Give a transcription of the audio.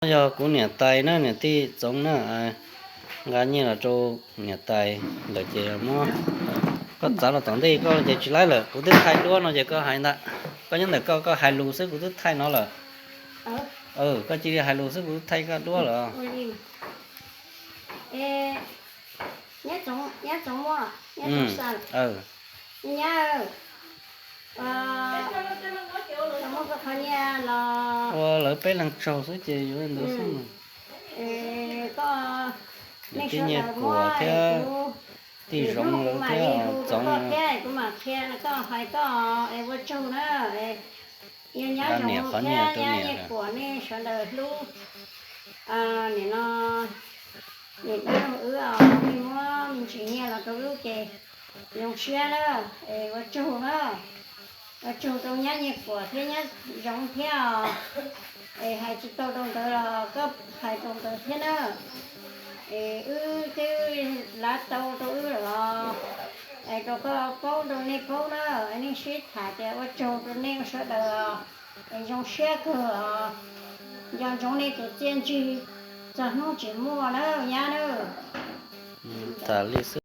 Yog kuv niam tais na, niam tij Txoov na, nqa nyiaj los rau niam tais lawm ces muab, koj txav los tom ntej koj ces tsis laib lawm, kuv twb thaij duab no ces koj hais ntag. Koj nyob ntawm koj, koj hais lus xwb kuv twb thaij no lawm. Koj cia li hais lus xwb kuv twb thaij koj duab lawm. Ua lawv peb leeg tsaug xwb ces yuav ntawd xwb. Niam tij Nyiaj Kuam thiab tij Zoov lawv thiab Txoov. Ua tsaug na, yog nyab Zoov thiab nyab Nyiaj Kuam nej sawv daws hlub, nim no niam dab laug wb os, nej muab me ntsis nyiaj los rau wb ces zoo siab na, es ua tsaug na. Ua tsaug rau nyab Nyiaj Kuam thiab nyab Zoov thiab os. Es hais tsis tau rau nkawd los koj hais rau nkawd thiab na. Es wb twb lav tau rau wb lawm los, es rau koj paub rau nej paub na, nej sib tham tias ua tsaug rau nej sawv daws os. Es zoo siab kawg os. Nco ntsoov nej tus txiaj ntsig txog hnub tsis muaj na nyab na. Tham li xwb.